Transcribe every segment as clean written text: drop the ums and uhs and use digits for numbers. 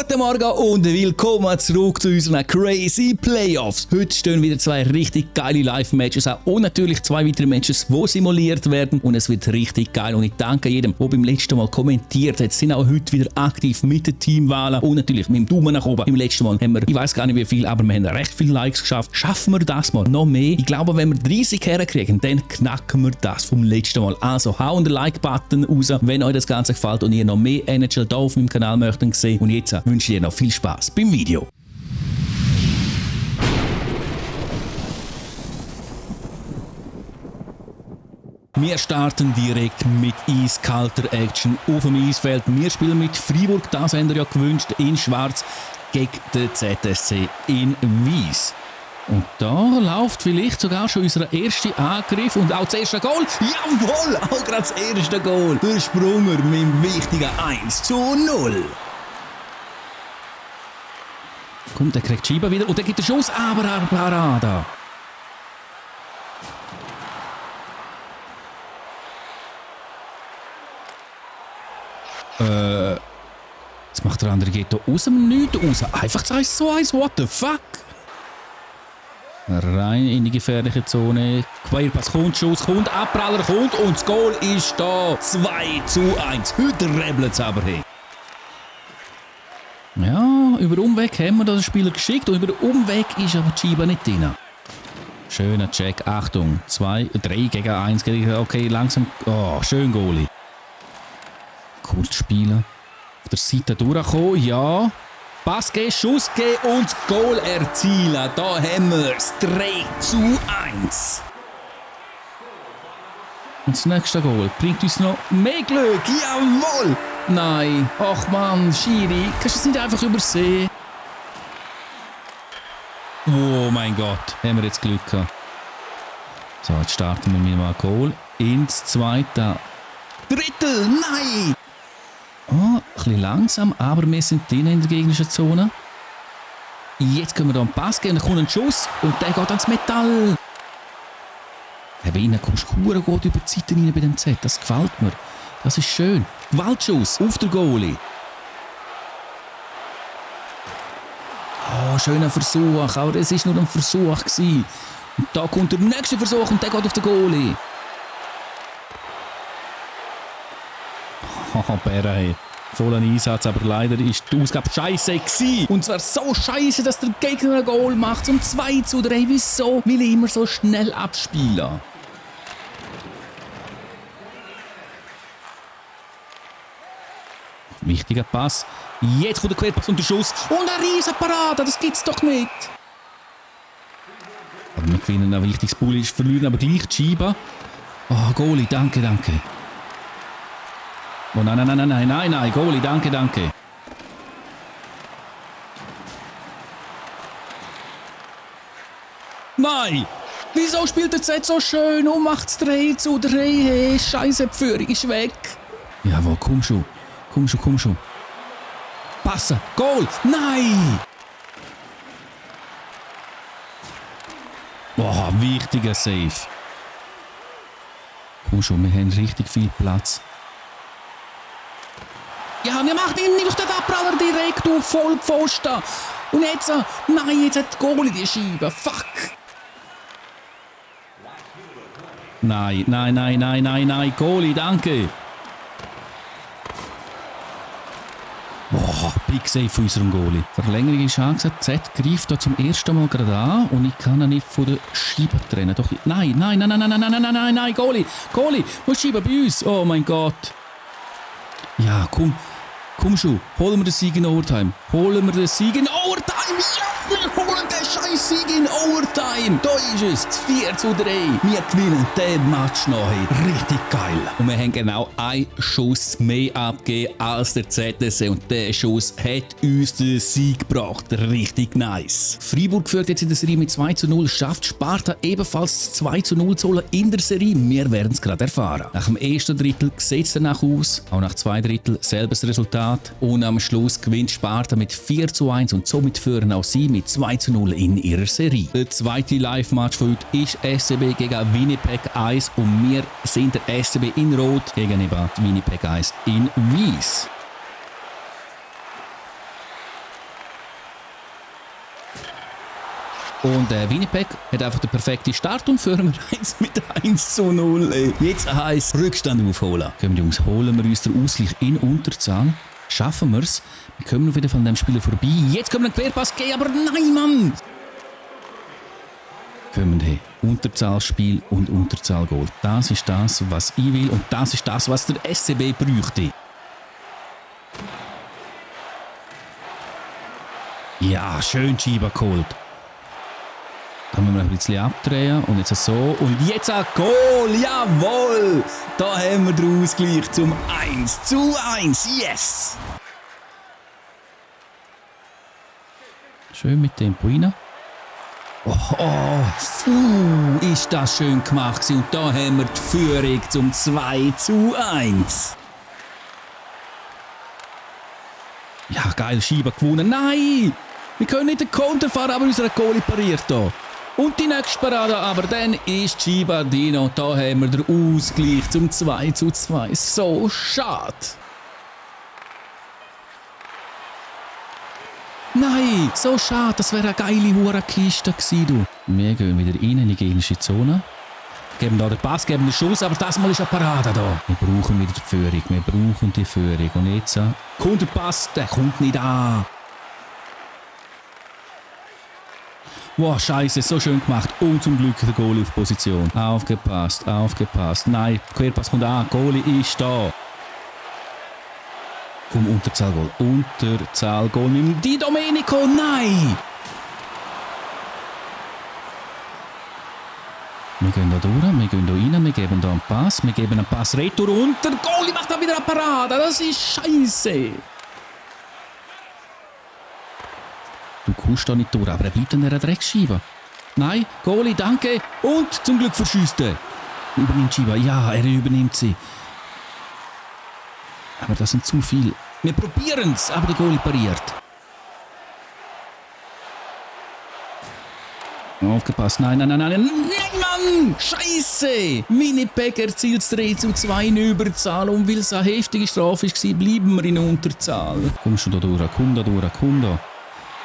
Guten Morgen und willkommen zurück zu unseren Crazy Playoffs. Heute stehen wieder zwei richtig geile Live-Matches an und natürlich zwei weitere Matches, die simuliert werden und es wird richtig geil. Und ich danke jedem, der beim letzten Mal kommentiert hat. Sind auch heute wieder aktiv mit den Teamwahlen und natürlich mit dem Daumen nach oben. Im letzten Mal haben wir, ich weiß gar nicht wie viel, aber wir haben recht viele Likes geschafft. Schaffen wir das mal noch mehr? Ich glaube, wenn wir 30 herkriegen, dann knacken wir das vom letzten Mal. Also hauen den Like-Button raus, wenn euch das Ganze gefällt und ihr noch mehr NHL hier auf meinem Kanal möchtet sehen. Und jetzt wünsche ich dir noch viel Spaß beim Video. Wir starten direkt mit eiskalter Action auf dem Eisfeld. Wir spielen mit Freiburg, das haben wir ja gewünscht, in Schwarz gegen den ZSC in Weiss. Und da läuft vielleicht sogar schon unser erster Angriff und auch das erste Goal. Jawohl, auch gerade das erste Goal. Der Sprunger mit dem wichtigen 1:0. Kommt, der kriegt Schieber wieder und der gibt den Schuss, aber eine Parade. Was macht der andere? Geht da aus dem Nichts raus. Einfach das 1:1, what the fuck? Rein in die gefährliche Zone. Querpass kommt, Schuss kommt, Abpraller kommt und das Goal ist da. 2:1. Heute rebelt es aber hin. Ja, über Umweg haben wir den Spieler geschickt und über den Umweg ist aber die Scheibe nicht drin. Schöner Check, Achtung. 2, 3 gegen 1. Okay, langsam. Oh, schön Goalie. Kurz spielen. Auf der Seite durchkommen, ja. Pass geben, Schuss geben und das Goal erzielen. Da haben wir es. 3:1. Und das nächste Goal bringt uns noch mehr Glück. Jawohl! Nein. Ach Mann, Schiri, kannst du es nicht einfach übersehen? Oh mein Gott, haben wir jetzt Glück gehabt. So, jetzt starten wir mit einem Goal ins zweite Drittel. Nein! Oh, ein bisschen langsam, aber wir sind drin in der gegnerischen Zone. Jetzt können wir da einen Pass geben, dann kommt ein Schuss und der geht ans Metall. Bei ihnen kommst du gut über die Seite rein bei dem Z. Das gefällt mir. Das ist schön. Gewaltschuss auf der Goalie. Oh, schöner Versuch. Aber es war nur ein Versuch gewesen. Und da kommt der nächste Versuch und der geht auf den Goalie. Oh, Bäre. Voller Einsatz, aber leider ist die Ausgabe scheiße gewesen. Und zwar so scheiße, dass der Gegner ein Goal macht. Zum 2:3. Wieso will ich immer so schnell abspielen? Wichtiger Pass. Jetzt kommt der Querpass und der Schuss. Und eine riesen Parade. Das gibt's doch nicht. Aber wir gewinnen ein wichtiges Bulli, verlieren aber gleich die Scheibe. Oh, Goalie, danke, danke. Oh nein, Goalie, danke. Nein! Wieso spielt der Z so schön und macht es 3:3? Hey, Scheiße, die Führung ist weg. Jawohl, komm schon. Passen, Goal! Nein! Boah, wichtiger Save. Komm schon, wir haben richtig viel Platz. Ja, wir machen ihn nicht auf den Abpraller direkt auf Vollpfosten. Und jetzt, nein, jetzt hat Goalie die Scheibe. Fuck. Nein, Goalie, danke. Boah, Big Save von unserem Goalie. Verlängerung ist angesagt. Z greift da zum ersten Mal gerade an und ich kann ihn nicht von der Scheibe trennen. Doch, nein, Goalie, wo ist die Scheibe bei uns? Oh mein Gott. Ja, komm schon, holen wir den Sieg in Overtime. Ja, wir holen den scheiß Sieg in Overtime. Da ist es, 4:3. Wir gewinnen den Match noch. Richtig geil. Und wir haben genau einen Schuss mehr abgegeben als der ZSC. Und der Schuss hat uns den Sieg gebracht. Richtig nice. Freiburg führt jetzt in der Serie mit 2:0. Schafft Sparta ebenfalls 2:0 zu holen in der Serie. Wir werden es gerade erfahren. Nach dem ersten Drittel sieht es danach aus. Auch nach 2 Drittel selbes Resultat. Und am Schluss gewinnt Sparta mit 4:1 und somit führen auch sie mit 2:0 in ihrer Serie. Der zweite Live-Match von heute ist SCB gegen Winnipeg 1 und wir sind der SCB in Rot gegenüber Winnipeg 1 in Weiss. Und Winnipeg hat einfach den perfekten Start und führen wir jetzt mit 1:0. Jetzt heisst Rückstand aufholen. Kommen Jungs, holen wir uns den Ausgleich in Unterzahl. Schaffen wir es? Wir kommen noch wieder von dem Spieler vorbei. Jetzt können wir einen Querpass geben, aber nein, Mann! Kommen wir Unterzahlspiel und Unterzahlgoal. Das ist das, was ich will und das ist das, was der SCB bräuchte. Ja, schön Schieber geholt. Da müssen wir ein bisschen abdrehen und jetzt so. Und jetzt ein Goal, jawohl! Da haben wir den Ausgleich zum 1:1, yes! Schön mit Tempo rein. Ist das schön gemacht. Und da haben wir die Führung zum 2:1. Ja, geil, Schieber gewonnen. Nein! Wir können nicht den Konter fahren, aber unser Goalie pariert hier. Und die nächste Parade, aber dann ist Schieber Dino. Da haben wir den Ausgleich zum 2:2. So schade. Nein, so schade. Das wäre eine geile Hurenkiste gewesen, du. Wir gehen wieder rein in die gegnerische Zone. Geben da den Pass, geben den Schuss, aber das Mal ist eine Parade da. Wir brauchen wieder die Führung, wir brauchen die Führung. Und jetzt kommt der Pass, der kommt nicht an. Wow, scheiße, so schön gemacht. Und zum Glück der Goalie auf Position. Aufgepasst, aufgepasst. Nein, Querpass kommt an, Goalie ist da. Komm, Unterzahlgoal. Unterzahlgoal mit Di Domenico, nein! Wir gehen da durch, wir gehen da rein, wir geben da einen Pass, wir geben einen Pass retour und der Goalie macht da wieder eine Parade. Das ist scheiße. Du kommst da nicht durch, aber er bleibt an dieser Drecksscheibe. Nein, Goalie, danke. Und zum Glück verschießt er. Übernimmt Scheibe. Ja, er übernimmt sie. Aber das sind zu viel. Wir probieren es, aber der Goalie pariert. Aufgepasst. Nein, nein, nein, nein. Nein, Mann! Scheiße! Winnipeg erzielt das 3:2 in Überzahl. Und weil es eine heftige Strafe war, bleiben wir in Unterzahl. Kommst du da durch? Komm da durch, komm da.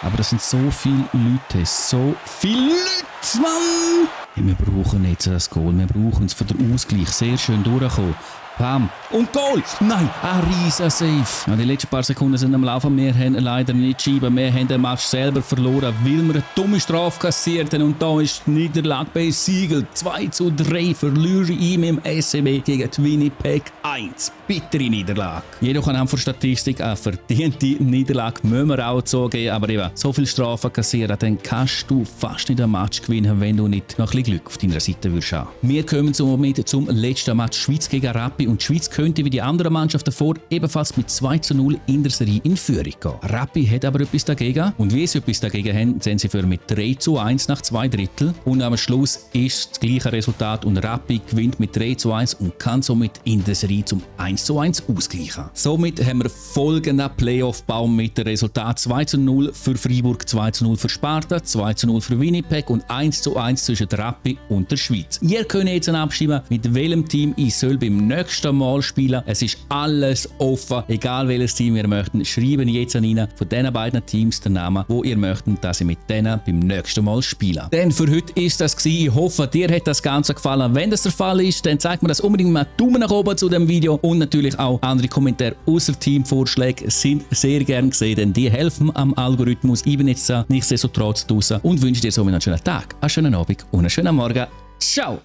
Aber das sind so viele Leute. So viele Leute, Mann! Ja, wir brauchen jetzt das Goal. Wir brauchen es für den Ausgleich. Sehr schön durchkommen. Bam. Und Goal! Nein, ein riesen Safe. Ja, die letzten paar Sekunden sind am Laufen. Wir haben leider nicht Scheiben. Wir haben den Match selber verloren, weil wir eine dumme Strafe kassiert haben. Und da ist die Niederlage besiegelt. 2:3 verliere ich im SCB gegen die Winnipeg 1. Bittere Niederlage. Jedoch anhand der Statistik eine verdiente Niederlage müssen wir auch zugeben. Aber eben, so viel Strafen kassieren, dann kannst du fast nicht einen Match gewinnen, wenn du nicht noch ein bisschen Glück auf deiner Seite würdest haben. Wir kommen somit zum letzten Match Schweiz gegen Rappi. Und die Schweiz könnte wie die anderen Mannschaften davor ebenfalls mit 2:0 in der Serie in Führung gehen. Rappi hat aber etwas dagegen. Und wie sie etwas dagegen haben, sind sie für mit 3:1 nach 2 Drittel. Und am Schluss ist das gleiche Resultat und Rappi gewinnt mit 3:1 und kann somit in der Serie zum 1:1 ausgleichen. Somit haben wir folgenden Playoff-Baum mit dem Resultat 2:0 für Freiburg, 2:0 für Sparta, 2:0 für Winnipeg und 1:1 zwischen Rappi und der Schweiz. Ihr könnt jetzt abstimmen, mit welchem Team ich soll beim nächsten Mal spielen. Es ist alles offen. Egal welches Team ihr möchtet, schreiben jetzt rein von diesen beiden Teams den Namen, wo ihr möchtet, dass ich mit denen beim nächsten Mal spiele. Denn für heute ist das gewesen. Ich hoffe, dir hat das Ganze gefallen. Wenn das der Fall ist, dann zeigt mir das unbedingt mal Daumen nach oben zu dem Video und natürlich auch andere Kommentare außer Teamvorschläge sind sehr gern gesehen, denn die helfen am Algorithmus. Ich bin jetzt nichtsdestotrotz draußen und wünsche dir somit einen schönen Tag, einen schönen Abend und einen schönen Morgen. Ciao!